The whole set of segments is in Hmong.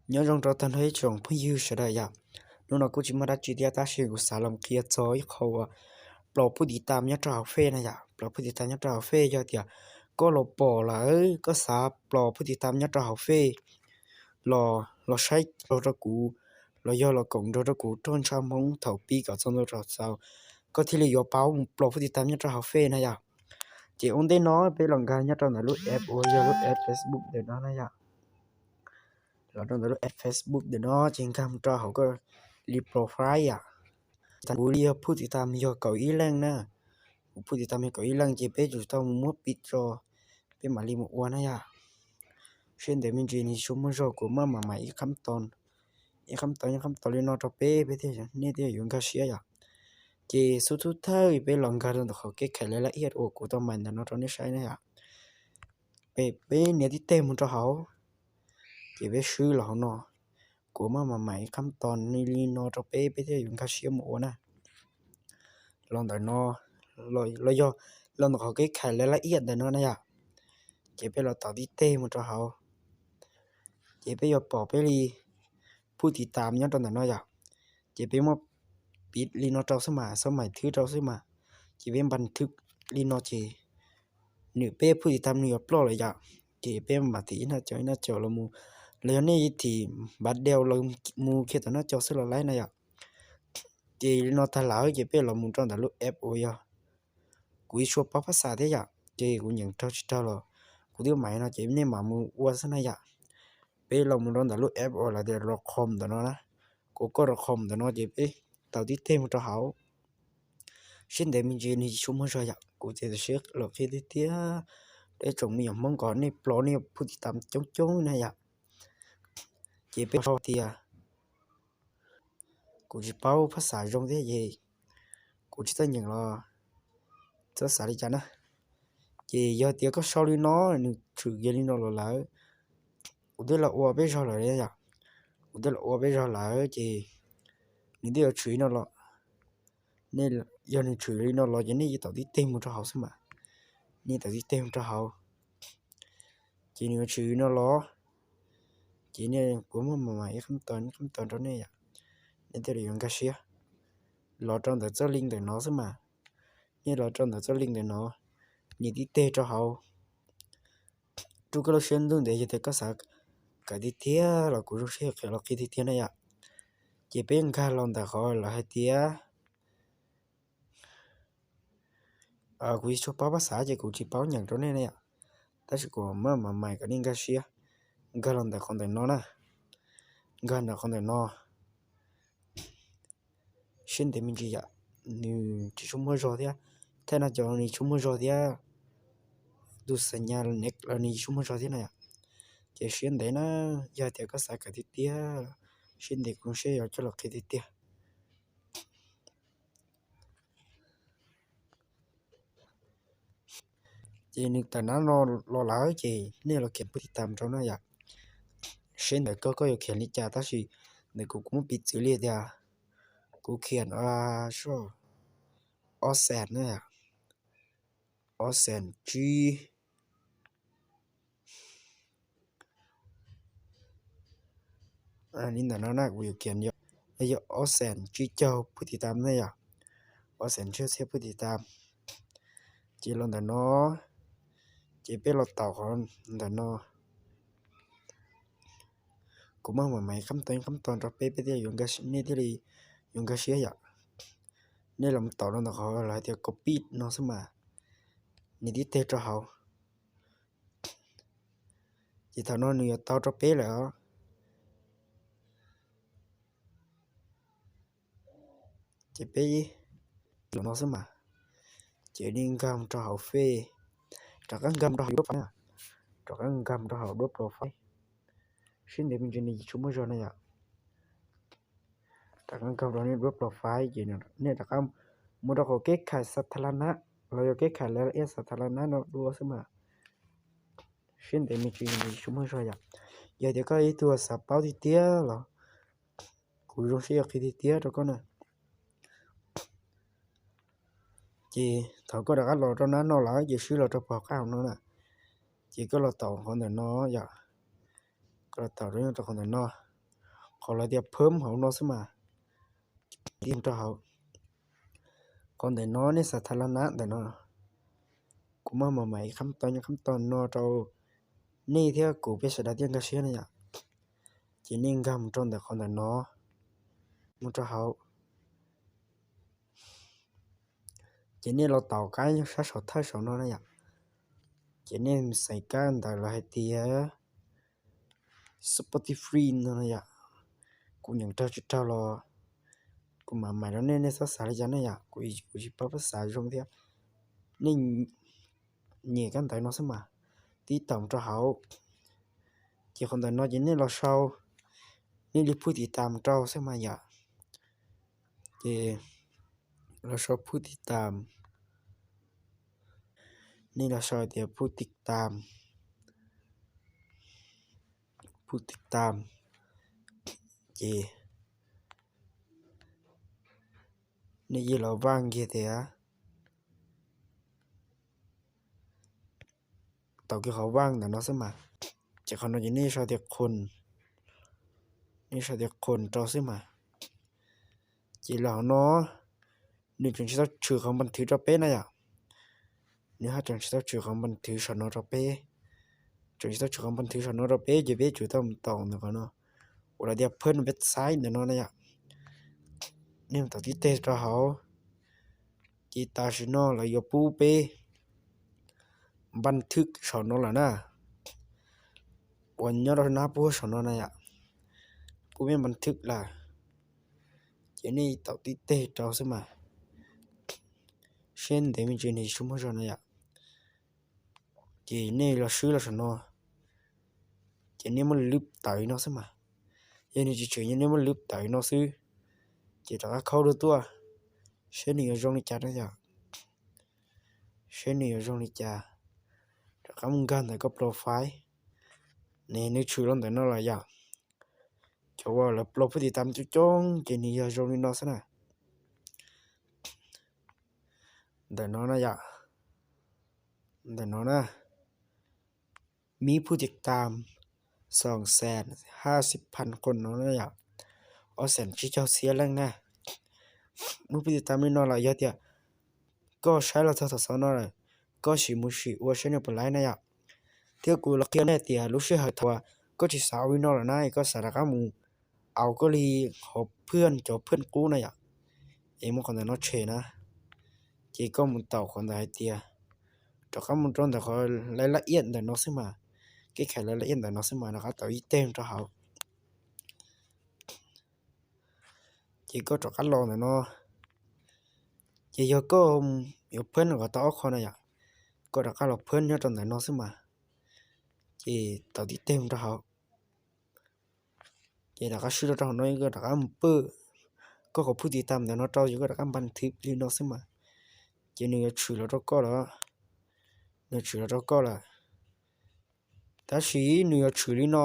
Nyob zoo rau tag nrho ib tsoom phooj ywg sawv daws yom. Hnub no kuj tsis muaj dab tsi thiab tab sis kuv xav los qhia txog ib qho uas plos phwj tiv tam nyob rau hauv Fej na yom. Plos phwj tiv tam nyob rau hauv Fej yog tias koj los pom lawm koj xav plos phwj tiv tam nyob rau hauv Fej los, los saib nrog rau kuv, los yog los koom nrog rau kuv roj ntsha Hmoob thaum pib kom txog ntua rau xaus, koj thiaj li yuav paub mus plos phwj tiv tam nyob rau hauv Fej na yom. Ces ua ntej no peb los nkag nyob rau ntawm lub app uas yog lub app Facebook ntawm no na yom. Los rau ntawm lub app Facebook ntawm no ces nkag mus rau hauv koj li profile yom. Kuv li yog phwj tiv tam yog kaum ib leej na. Kuv phwj tiv tam yog kaum ib leej ces peb tsum tau mus muab pib tso, peb mam li mus ua na yom. Siab ntev me ntsis nws tsis tshua muaj zog, kuv maj mam mais ib qhab to, ib qhab to ib qhab to li no rau peb, peb thiaj, nej thiaj yuav nkag siab yom. Ces xub thawj peb los nkag rau ntawm qhov kev khais lab laj iab uas kuv tau mais ntawm no rau nej saib na yom. Peb, peb nias tib teg mus rau hauv, ces peb swb los hauv no. Kuv maj mam mais ib qhab to li no rau peb, peb thiaj yuav nkag siab mus ua na. Los ntawm no, los yog los ntawm qhov kev khais lab laj iab ntawm no na yom. Ces peb los tom tib teg mus rau hauv, ces peb yuav pom peb li phwj tiv tam nyob rau ntawm no yom. Ces peb muab piv li no rau xwb mas, xab mais thwb rau xwb mas. Ces peb npas thwb li no ces nws peb phwj tiv tam nws yuav ploj lawm yom. Ces peb mam thim ib nab caum ib nab caum los mus, los yog nej thim npav deu los mus kiag tom nab caum xwb los laib na yom. Ces li no tag lawm ces peb los mus rau ntawm lub app uas yog, kuv tsis tshua paub phaj xav thiab yom, ces kuv nyeem raug tsis raug los kuv twb mais no ces nej mam mus ua xwb na yom. Peb los mus rau ntawm lub app uas lawv tias Rau Qhom ntawm no na. Kuv koj Rau Qhom ntawm no ces peb taus tib teg mus rau hauv. Siab ntev me ntsis nws tsis tshua muaj zog yom, kuv txiav txim siab los qhia tiag tiag rau ib tsoom me nyuam Hmoob kom nej plos nej phwj tiv tam coob coob na yom. Ces peb sau tias kuv tsis paub phaj xav zoo thiab ces kuv tsis txawj nyeem los txhob xav li cas na. Ces yog tias koj sau li no, nws tshwm kiag li no los lawm, kuv twb los ua peb zog lawm yom. Kuv twb los ua peb zog lawm ces nws twb yuav tshwm li no los. Nej, yog nws tshwm li no los ces nej yeej taus tib teg mus rau hauv xwb mas. Nej taus tib teg mus rau hauv, ces nws yuav tshwm li no los. Ces nej, kuv muab mas mas ib qhab to ib qhab to rau nej yom, nej thiaj li yuav nkag siab. Los rau ntawm txoj link ntawm no xwb mas. Nej los rau ntawm txoj link ntawm no, nias tib teg rau hauv. Rub koj lub siab ntuj ntev, yog tias koj xav kawm tiag tiag los kuv zoo siab qhia los qhia tiag tiag na yom. Ces peb nkag los ntawm qhov lawv hais tias, kuv tsis tshua paub phaj xav ces kuv tsis paub nyeem rau nej na yom. Tab sis kuv maj mam mais kom nej nkag siab. Nkag los ntawm qhov ntawm no na, nkag ntawm qhov ntawm no. Siab ntev me ntsis yom, nws tsis tshua muaj zog thiab. Thaij no cov nws tsis tshua muaj zog thiab, tus xa nyas los nws tsis tshua muaj zog thiab na yom. Ces siab ntev na, yog tias koj xav kawm tiag tiag, siab ntev kuv zoo siab yuav coj los qhia tiag tiag. Ces nws tawm nab no los lawm ces nej los khiav phwj tiv tam rau na yom. Seb ntawm koj, koj yuav khiav li cas, tab sis ntawm kuv, kuv muab piv txwv li tias kuv khiav soj ob xees na, ob xees tsib, li ntawm no na, kuv yuav khiav yog ob xees tsib caug phwj tiv tam na yom, ob xees tsib caug txhiab phwj tiv tam. Ces los ntawm no, ces peb los taum qhov ntawm no. Kuv maj mam mais qab to qab to rau peb, peb thiaj, nej thiaj li yuav nkag siab yom. Nej los taum rau ntawm qhov lawv hais tias copy no xwb mas, nias tib teg rau hauv. Ces thaum no nws yuav tau rau peb lawm os. Ces peb los no xwb mas, ces nej nkag mus rau hauv Face, rov qab nkag mus rau hauv duab profile, rov qab nkag mus rau hauv duab profile. Sib ntev me ntsis nws tsis tshua muaj zog na yom. Rov qab nkag rau nej duab profile ces nej rov qab mus rau qhov keb khais xa tha la nab los yog keb khais lawv iab xa tha la nab no dua xwb mas. Sib ntev me ntsis nws tsis tshua muaj zog yom. Yog tias koj ib tug xav paub tiag tiag los kuv zoo siab yuav qhia tiag tiag rau koj na. Ces thaum koj rov qab los rau nab no lawm ces swb los rau pog qab hauv no na. Ces koj los taum qhov ntawm no yom. Koj los taum rau qhov ntawm no. qhov lawv tias phwm hauv no xwb mas. Tig rau hauv qhov ntawm no nej xav tham los na ntawm no. Kuv mam mam khab tog nyob khab tog no rau nej thiab kuv peb sawv daws thiaj nkag siab na yom. Ces nej nkag mus rau ntawm qhov ntawm no, mus rau hauv. Ces nej los taus kab sab saum thawj saum no na yom. Ces nej xaiv kab ntawm lawv hais tias Spotify no na yom. Kuv nyeem raug tsis raug los kuv mam maiv rau nej, nej txhob xav li cas na yom, kuv kuv tsis paub xav zoo thiab. Nej nyem kab ntawv no xwb mas, tib taum rau hauv. Ces qhov ntawm no ces nej los sau, nej li phwj tiv tam rau xwb mas yom. Ces los sau phwj tiv tam, nej los sau tias phwj tiv tam, phwj tiv tam. Ces nej yeej los vaj kiag tias tau kiag qhov vaj ntawm no xwb mas. Ces qhov no ces nej sau tias qhus, nej sau tias qhus rau xwb mas. Ces los hauv no nws tseem tsis tau tshwm qhov npas thwv rau peb na yom. Nws haj tseem tsis tau tshwm qhov npas thwv saum no rau peb. Tseem tsis tau tshwm qhov npas thwv saum no rau peb ces peb tsum tau mus taus ntawm qhov no uas lawv tias phwj website ntawm no na yom. Nej mus taus tib teg rau hauv. Ces tam sim no lawv yuav pub peb npas thwv saum no lawm na. Uas nyob rau nab puab saum no na yom, pub peb npas thwv lawm. Ces nej taus tib teg rau xwb mas. Siab ntev me ntsis nws tsis muaj zog na yom. Ces nej los swb los saum no, ces nej muab lwb tawm li no xwb mas. Yog nws tsis tshwm, nej muab lwb tawm li no xwb. Ces rov qab khaub dua tuaj, seb nws yuav zoo li cas na yom. Seb nws yuav zoo li cas. Rov qab mus nkag ntawm koj profile ne, nws tshwm los ntawm no lawm yom. Cov uas lawv plo phwj tiv tam coob coob ces nws yog zoo li no xwb na. Ntawm no na yom, ntawm no na, mib phwj tiv tam xoom xees hab xib phan qus no na yom, ob xees tsib caug txhiab leej na. Muaj phwj tiv tam li no lawm yog tias koj saib los txog thaum xaus no lawm, koj sim mus sim ua saib nws puas laib na yom. Thiab kuv los qhia nej tias lub sij hawm thaum uas koj tsis xav ua li no lawm na, koj xav rov qab mus au koj li qhov phwj, cov phwj qub na yom, es muab qhov ntawm no tshem na, ces koj mus taus qhov ntawd hais tias, rov qab mus rau ntawm qhov laj laj iaj ntawm no xwb mas, kev khais laj laj iaj ntawm no xwb mas, rov qab taus ib teg rau hauv. Ces koj rov qab los ntawm no, ces yog koj yuav phwj kom tau ob qho na yom, koj rov qab los phwj nyob rau ntawm no xwb mas. Ces taus tib teg rau hauv. Ces rov qab swb rau hauv no, koj rov qab mus pwj koj qhov phwj tiv tam ntawm no rau, ces koj rov qab npas thwv li no xwb mas. Ces nws yuav tshwm los rau koj lawm, nws tshwm los rau koj lawm. Tab sis nws yuav tshwm li no,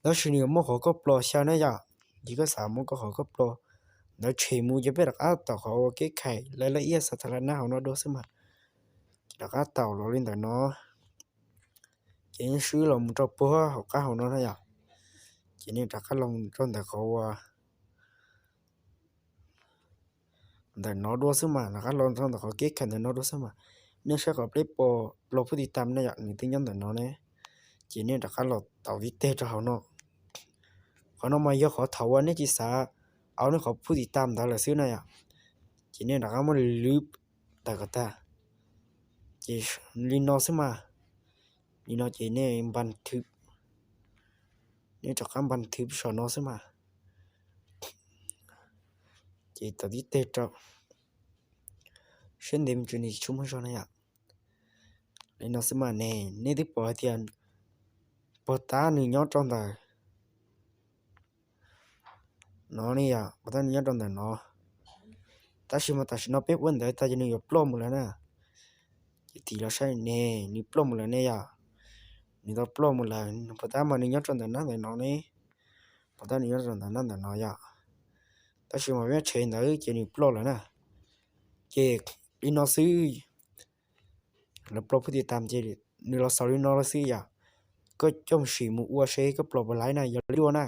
tab sis nws yuav muaj qhov koj plo xyaw na yom. Ces koj xav muab koj qhov koj plo ntawd tshem mus, ces peb rov qab taus qhov ua kev khais laj laj iaj xav tham laj nab hauv no dua xwb mas. Ces rov qab taus los li ntawm no, ces nej swb los mus rau puag hauv qab hauv no na yom. Ces nej rov qab los rau ntawm qhov ua ntawm no dua xwb mas, rov qab los rau ntawm qhov kev khais ntawm no dua xwb mas. Nej saib qhov peb plo phwj tiv tam na yom, nws twb nyob ntawm no ne. Ces nej rov qab los taus tib teg rau hauv no. Qhov no mas yog qhov thaum uas nej tsis xav au nej qhov phwj tiv tam ntawd lawm xwb na yom. Ces nej rov qab muab lwb tawm kom tag. Ces li no xwb mas, li no ces nej npas thwv, nej rov qab npas thwv saum no xwb mas. Ces taus tib teg rau, siab ntev me ntsis nws tsis tshua muaj zog na yom. Li no xwb mas ne, nej twb pom hais tias puag ta nws nyob rau ntawm no ne yom, puag ta nws nyob rau ntawm no. Tab sis mas tam sim no peb ua ntawd tag ces nws yuav ploj mus lawm na. Ces tig los saib ne, nws ploj mus lawm ne yom. Nws tau ploj mus lawm, puag ta mas nws nyob rau ntawm nab ntawm no ne. Puag ta nws nyob rau ntawm nab ntawm no yom. Tab sis mas peb tshem ntawd ces nws ploj lawm na. Ces li no xwb, lawv plo phwj tiv tam ces nws los xaus li no lawm xwb yom. Koj coj mus sim mus ua seb koj plo puas laib na, yog li ua na.